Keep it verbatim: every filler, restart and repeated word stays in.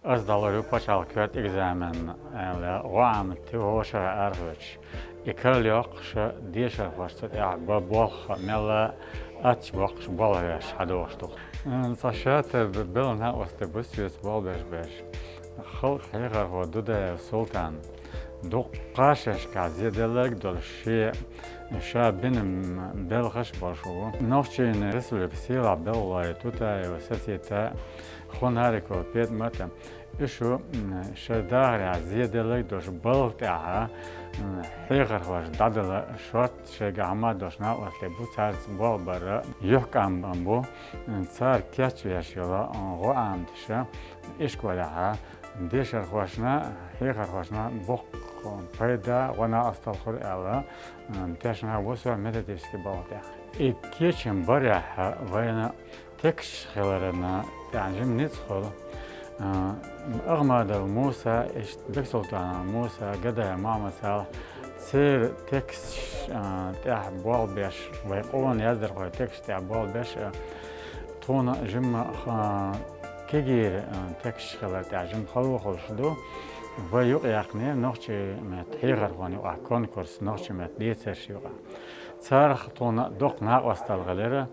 Ас дӀалур ю пачхьалкхан коьрта экзамен, аьлла, гӀо Ӏамадича, вӀашагӀ арахоьцуш. И карла йоккхуш дешархошца тӀехь ба болх мел аттача боккхуш болх беш хьадогӀуш ду. Цхьа шатта белла накъостий бу соьца болх беш берш. Халкъан хьехархо Дудаев Султан. Дуккха шерашкахь зеделларг долуш шен, ша бина белхаш болуш ву. Нохчийн Республикан сийлахь белхалой Тутаева Сасита, Хунарикова Петмата, уьш шу, м, шайн дахарехь зеделларг долуш балха тӀехь, м, хьехархоша дӀадала шортта шайгахь хӀума долуш накъостий бу, цаьрца болх бар юьхькӀам бу, м, цара кечвеш йолу, м, гӀо Ӏамадича, ишколехь дешархошна, хьехархошна боккха пайда, гӀо накъосталла хуьлу аьлла, м, тешна ву со методически балха тӀехь. И кечам барехь вайна тексташ хиларна тӀехь жимма ницкъ хуьлу. А, Ахмадов Муса, иштта Бексултанов Муса, Гадаев Мохьмад-Салахь, церан тексташ, а, тӀехь болх беш, вай къона яздархойн тексташ тӀехь болх беш, а, тхуна жимма, а, кегийра, а, тексташ хилар тӀехь жимма хало хуьлуш ду. Вай юкъаяьккхинера нохчийн меттан хьехархошна юкъахь конкурс, нохчийн меттан дийцарш юкъахь. Царах тхуна доккха накъосталла хилира.